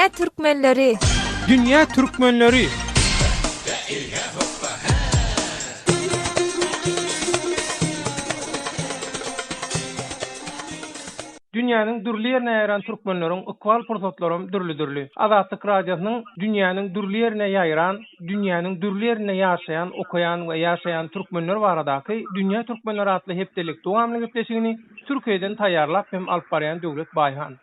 Dünýä türkmenleri! Dünýä türkmenleri! Dünýäniň dürli ýerine ýaýran türkmenleriň ykbal pursatlaram dürli-dürli. Azatlyk Radiosynyň dünýäniň dürli ýerine ýaýran, dünýäniň dürli ýerinde ýaşaýan, okaýan we ýaşaýan türkmenler baradaky Dünýä türkmenleri atly hepdelik dowamly gepleşigini Türkiýeden taýýarlap hem alyp barýan Döwlet Baýhan.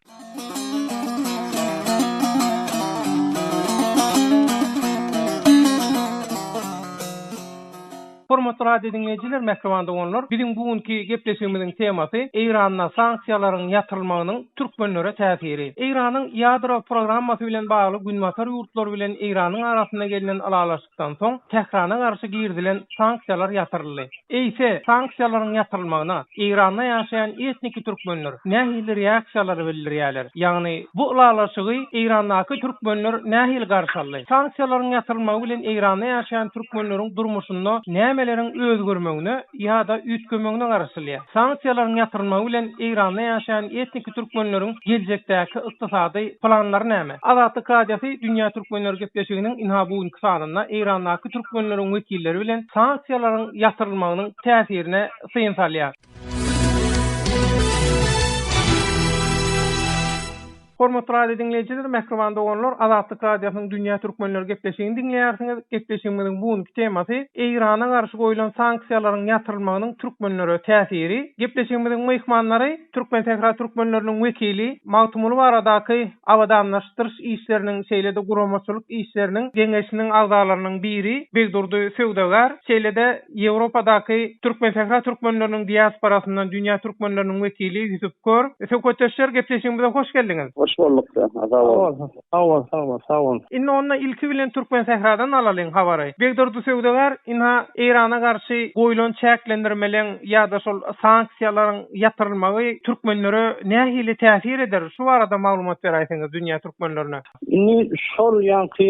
Hormatly radio diňleýjiler, mähriban doganlar, biziň bu günki gepleşigimiziň temasy Eýranda sanksiýalaryň ýatyrylmagynyň türkmenlere täsiri. Eýranyň ýadro programmasy bilen bagly günbatar ýurtlary bilen Eýranyň arasynda gelnen ylalaşykdan soň Tährana garşy girizilen sanksiýalar ýatyryldy. Eýse, sanksiýalaryň ýatyrylmagyna Eýranda ýaşaýan etniki türkmenler nähili reaksiýalary bildirýärler? Ýagny, bu ylalaşygy Eýrandaky türkmenler nähili garşy aldy? Sanksiýalaryň ýatyrylmagy bilen Eýranda ýaşaýan türkmenleriň durmuşynda nämeleriň özgermegine ýa-da üýtgemegine garaşylýar? Sanksiýalaryň ýatyrylmagy bilen Eýranda ýaşaýan etniki türkmenleriň geljekdäki ykdysady planlary näme? Azatlyk Radiosy Dünýä Türkmenleri gepleşiginiň ynha bu günki sanynda Eýrandaky türkmenleriň wekilleri bilen sanksiýalaryň ýatyrylmagynyň täsirine syn salýar. Hormatly radio diňleýjiler, mähriban doganlar, Azatlyk Radiosynyň Dünýä Türkmenleri gepleşigini diňleýärsiňiz. Gepleşigimiziň bu günki temasy Eýrana garşy goýlan sanksiýalaryň ýatyrylmagynyň türkmenlere täsiri. Gepleşigimiziň myhmanlary Türkmensähra türkmenleriniň wekili, Magtymguly baradaky abadanlaşdyryş işleriniň, şeýle-de guramaçylyk işleriniň geňeşiniň agzalarynyň biri Begdurdy Söwdagär, şeýle-de Ýewropadaky Türkmensähra türkmenleriniň diasporasyndan dünýä türkmenleriniň wekili Ýusup Kör. Söhbetdeşler, gepleşigimize hoş geldiňiz! Hoş bolduk, sag bol. Sag bol, sag bol, sag bol. Indi onda ilki bilen Türkmensähradan alalyň habary. Begdurdy Söwdagär, ynha, Eýrana garşy goýlan çäklendirmeleň ýa-da şol sanksiýalaryň ýatyrylmagy türkmenlere nähili täsir eder? Şu barada maglumat beräýseňiz dünýä türkmenlerine. Indi şol ýaňky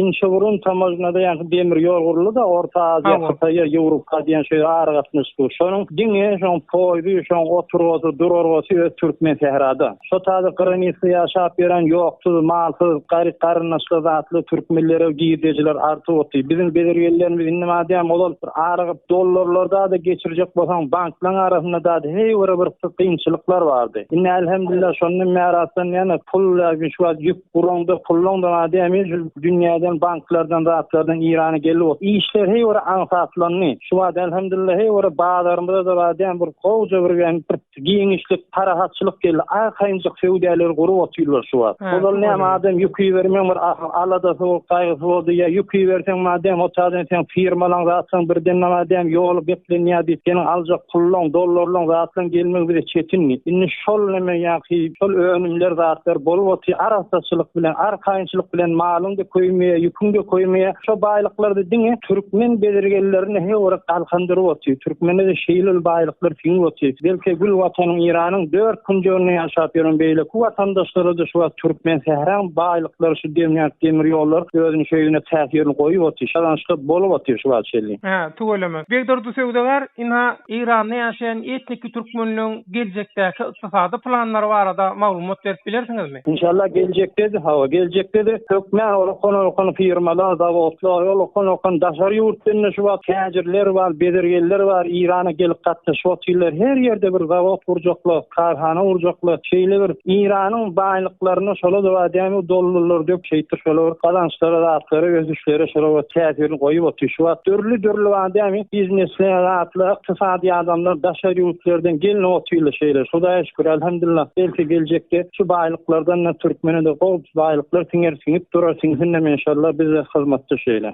Inçeburun tamažnada ýaňky demir ýol guruldy-da, Orta Aziýa, Hytaýa, Ýewropa diýen şeýle aragatnaşyk. Şonuň diňe şoň poýzy, şoň oturgasy, durargasy öz Türkmensährada. Şo taýda granisda ýaşap ýören ýoksuz, malsyz, garyp garyndaşly zatly türkmenlere girdejiler artyp otyr. Biziň bezirgenlerimiz indi madem ozal bir aragyp dollarlarda-da geçirjek bolsaň banklaň arasynda-da heý bir bir kynçylyklar bardy. Indi elhemdülillah şondan bäri ýene pul şu wagt ýük guraňda pullaňda madem şu dünýäden banklardan zatlardan Irana gelip otyr. Işler heý bir aňsatlandy. Şu wagt elhemdülillah heý bir bazarymyzda-da madem bir gowja bir bir Giňişlik, parahatçylyk geldi. Arkaýynjyk söwdäleri gurup otyrlar şu wagt. Ozal näme adam ýük ibermeň bir aladasy bolup, gaýgysy boldy. Ýa ýük iberseň madem o taýdan seň firmalaň zatlaň birden madem ýoly beklenýärdi. Seniň aljak pullaň, dollarlaň zatlaň gelmegi bize çetindi. Indi şol neme ýaňky şol önümler zatlar bolup otyr. Arassaçylyk bilen, arkaýynçylyk bilen malyň-da köýmeýär, ýüküň-de köýmeýär. Şo baýlyklar-da diňe türkmen bezirgenlerini heý galkandyryp otyr. Türkmende-de şeýle uly baýlyklar siňip otyr. Belki gül watanyň Eýranyň dört künjeginde ýaşap ýören beýleki watandaşlara-da şu wagt türkmen sähraň baýlyklary şu demýän demir ýollar özüniň şeýle täsirini goýup otyr. Gazançly bolup otyr şu wagt şeýle. Hä, tüweleme. Begdurdy Söwdagär, ynha, Eýranda ýaşaýan etniki türkmenleň geljekdäki ykdysady planlary barada maglumat berip bilersiňizmi? Inşallah geljekde-de, hawa, geljekde-de hökmän ulakan-ulakan firmalar, zawodlar, ulakan-ulakan daşary ýurtdan-da şu wagt täjirler bar, bezirgenler bar, Eýrana gelip gatnaşyp otyrlar. Her ýerde bir zawod gurjaklar, karhana gurjaklar. Şeýle bir Eýranyň baýlyklaryna şola-da bar dämi, dollarlar dök şeýtdir şola bir gazançlara, zatlara, ösüşlere şola bir täsirini goýup otyr. Şu wagt dürli-dürli bar dämi, biznesler, zatlar, ykdysady adamlar daşary ýurtlardan gelip otyrlar şeýle. Hudaýa şükür, elhamdülillah, belki geljekde Şu baýlyklardan-da türkmene-de gowy baýlyklar siňer, siňip durar, siňsin-dem enşalla, biz-de hyzmatda şeýle.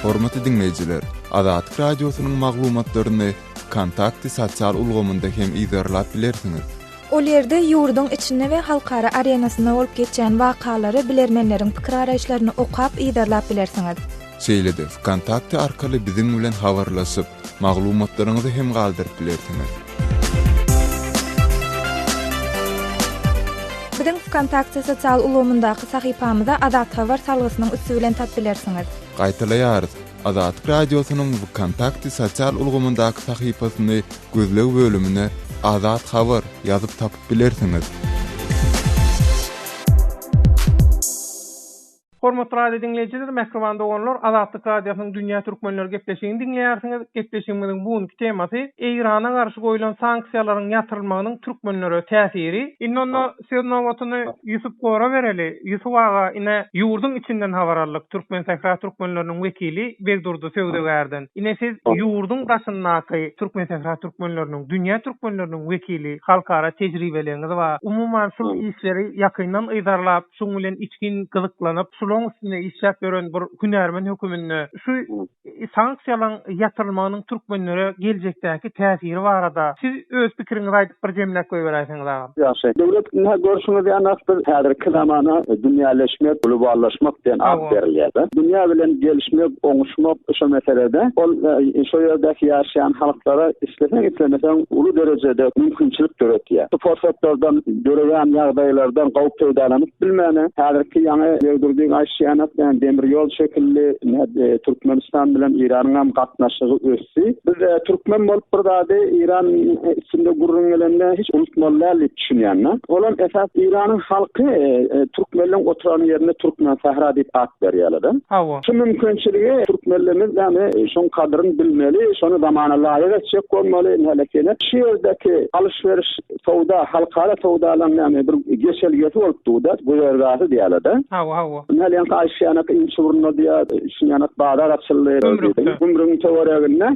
Hormatly diňleýjiler, Azatlyk Radiosynyň maglumatlaryny Wkontakte sosial ulgamynda hem yzarlap bilersiňiz. Ol ýerde ýurduň içinde we halkara arenasynda bolup geçýän wakalary, bilermenleriň pikir-garaýyşlaryny okap, yzarlap bilersiňiz. Şeýle-de Wkontakte arkaly biziň bilen habarlaşyp, maglumatlaryňyzy hem galdyryp bilersiňiz. Biziň Wkontakte sosial ulgamyndaky sahypamyza Azathabar salgysynyň üsti bilen tap bilersiňiz. Gaýtalaýarys, Azatlyk Radiosynyň Wkontakte sosial ulgamyndaky sahypasyny gözleg bölümine. Azat Habar ýazyp tapyp bilersiňiz. Hormatly radio diňleýjiler, mähriban doganlar, Azatlyk Radiosynyň Dünýä Türkmenleri gepleşigini diňleýärsiňiz. Gepleşigimiziň bu günki temasy Eýrana garşy goýlan sanksiýalaryň ýatyrylmagynyň türkmenlere täsiri. Indi onda söz nobatyny Ýusup Gora bereli. Ýusup aga, ine, ýurduň içinden habar aldyk, Türkmensähra türkmenleriniň wekili Begdurdy Söwdagärden. Ine, siz ýurduň daşyndaky Türkmensähra türkmenleriniň, dünýä türkmenleriniň wekili, halkara tejribeligiňiz bar. Umuman, şul işleri ýakyndan yzarlap, şuň bilen içgin gyzyklanyp, şulaň üstünde işläp ýören bir hünärmen höküminde şu sanksiýalaryň ýatyrylmagynyň türkmenlere geljekdäki täsiri barada siz öz pikiriňizi aýdyp bir jemläp goýberäýseňiz agam. Ýagşy. Döwlet ynha görşüňiz ýaly biz häzirki zamana dünýäleşmek, globallaşmak diýen at berilýär-de. Dünýä bilen gelişmek, oňuşmak şo meselede ol şo ýerdäki ýaşaýan halklara isleseň islemeseň uly derejede mümkinçilik döretýär. Şu pursatlardan döreýän ýagdaýlardan gowy peýdalanyp bilmäne häzirki ýaňy Begdurdyň aýtşy ýaly demir ýol şekilli Türkmenistan bilen Eýranyňam gatnaşygy ösdi. Biz türkmen bolup bir zady Eýran üstünde gürrüň gelende hiç unutmaly däl diýip düşünýän-de. Olam esas Eýranyň halky türkmenleň oturan ýerine Türkmensähra diýip at berýärler-de. Hawa. Şu mümkinçiligi türkmenlerimiz ýagny şoň gadryny bilmeli, şony zamana laýyk etjek bolmaly, hälekene şu ýerdäki alyş-beriş söwda, halkara söwdalaryň ýagny bir geçelgesi bolup dur-da, güzergahy diýýärler-de. Hawa, hawa. Ynha ýaňky aýşy ýanak Inçburunda diýýär, şuny ýanak bazar açyldy Gümrükde. Gümrügiň töwereginde.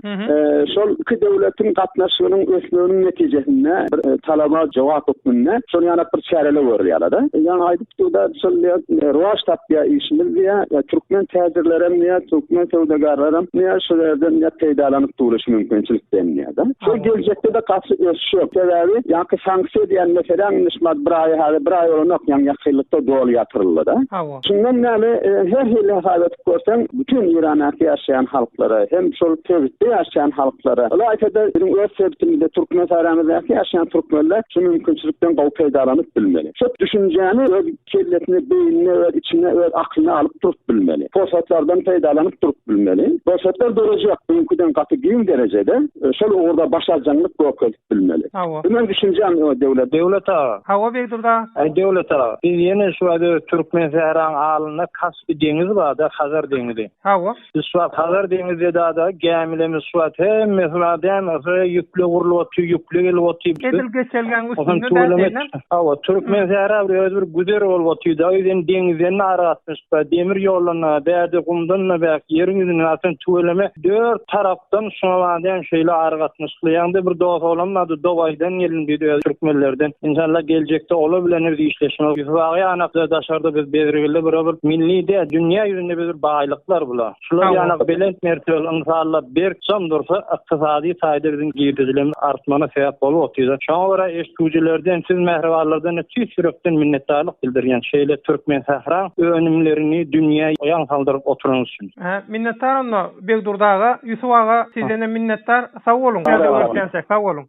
Şol iki döwletiň gatnaşygynyň ösmeginiň netijesinde bir talaba jogap hökmünde şol ýanak bir çäreler görülýärler-de. Ýaňy aýdyp dur-da, şol diýýär, rowaç tapýar işimiz diýýär, türkmen täjirlerem diýýär, türkmen söwdagärlerem diýýär, şol ýerden diýýär peýdalanyp dur şu mümkinçilikden diýýär. Şol geljekde-de gaty ösjek. Sebäbi ýaňky sanksiýa diýen meseläň indi şumat bir aý häzir bir aý bolanok, ýaňy ýakynlykda doly ýatyryldy-da. Hawa. Şundan bäri her hili hasap edip görseň, bütin Eýrandaky ýaşaýan halklara, hem şol sebitde ýaşaýan halklara, ylaýta-da biziň öz sebitimizde Türkmensähramyzdaky ýaşaýan türkmenler şu mümkinçilikden gowy peýdalanyp bilmeli. Şo düşünjäni öz kellesine, beýnine, öz içine, öz aklyna alyp durup bilmeli. Pursatlardan peýdalanyp durup bilmeli. Pursatlar dörejek, öňküden gaty giň derejede şol ugurda başarjaňlyk görkezip bilmeli. Hawa. Bu meň düşünjäm, Döwlet. Döwlet aga. Hawa, Begdurdy aga. Aý, Döwlet aga, biz ýene şu wagt öz Türkmensähraň alynda Kaspi deňizi bar-da, Hazar deňizi. Hawa. Biz şu wagt Hazar deňizde dada gämilerimiz şu wagt hemmesi bar dämi ysa ýükle gurlup otyr ýükle gelip otyr. Edil geçelgäň üstünde däl senden. Hawa Türkmensähra bir özi bir güzer bolup otyr da özem deňizden aragatnaşyk bar demir ýoldan da bärde gumdan da bäk ýeriň ýüzünden aslynda tüweleme dört tarapdan şuňa bar dämi şeýle aragatnaşykly ýaňda bir dos oglan bardy Dobaýdan geldim diýdi özi türkmenlerden inşallah geljekde olar bilen biz işleşmek Ýusup aga ýanakda daşarda biz Bezirgilde bir bir milli däl dünýä ýüzünde biz bir baýlyklar bular. Şular ýanak belent mertebeli ynsanlar berk jam dursa ykdysady taýda biziň girdejilerimiz artmagyna sebäp bolup otyr. Şoňa görä eşitüjilerden siz mähribanlardan tüýs ýürekden minnetdarlyk bildirýän şeýle Türkmensähraň önümlerini dünýä ýaň saldyryp oturanyňyz üçin. Hä minnetdar onda Begdurdy aga, Ýusup aga sizdenem minnetdar sag boluň. Täze görüşýänçäk sag boluň.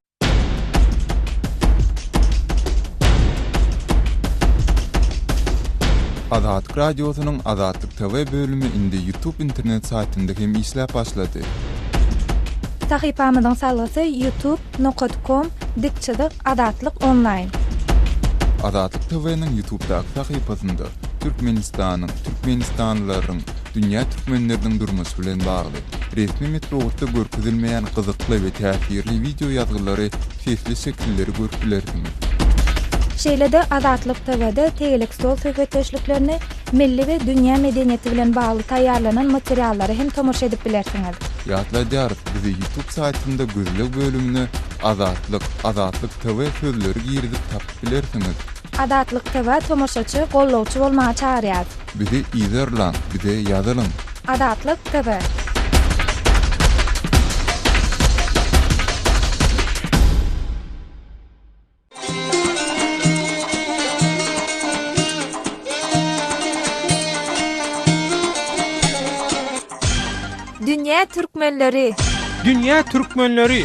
Azatlyk Radiosynyň Azatlyk TV bölümi indi YouTube internet saýtynda hem işläp başlady. Sahypamyzyň salgysy youtube nokat kom dik çyzyk azatlyk onlaýn. Azatlyk TV-niň YouTubedaky sahypasynda Türkmenistanyň, türkmenistanlylaryň, dünýä türkmenleriniň durmuşy bilen bagly, resmi metbugatda görkezilmeýän gyzykly we täsirli wideo ýazgylary, sesli şekilleri görüp bilersiňiz. Şeýle-de Azatlyk TW-de tegelek stol söhbetdeşliklerini, milli we dünýä medeniýeti bilen bagly taýýarlanan materiallara hem tomaşa edip bilersiňiz. Ýatladýarys, bizi YouTube saýtynda gözleg bölümine Azatlyk, Azatlyk TV sözleri girizip tapyp bilersiňiz. Azatlyk TV tomaşaçy, gollawçy bolmaga çagyrýarys. Bizi yzarlaň, bize ýazylyň! Azatlyk TV. Dünýä türkmenleri. Dünýä türkmenleri.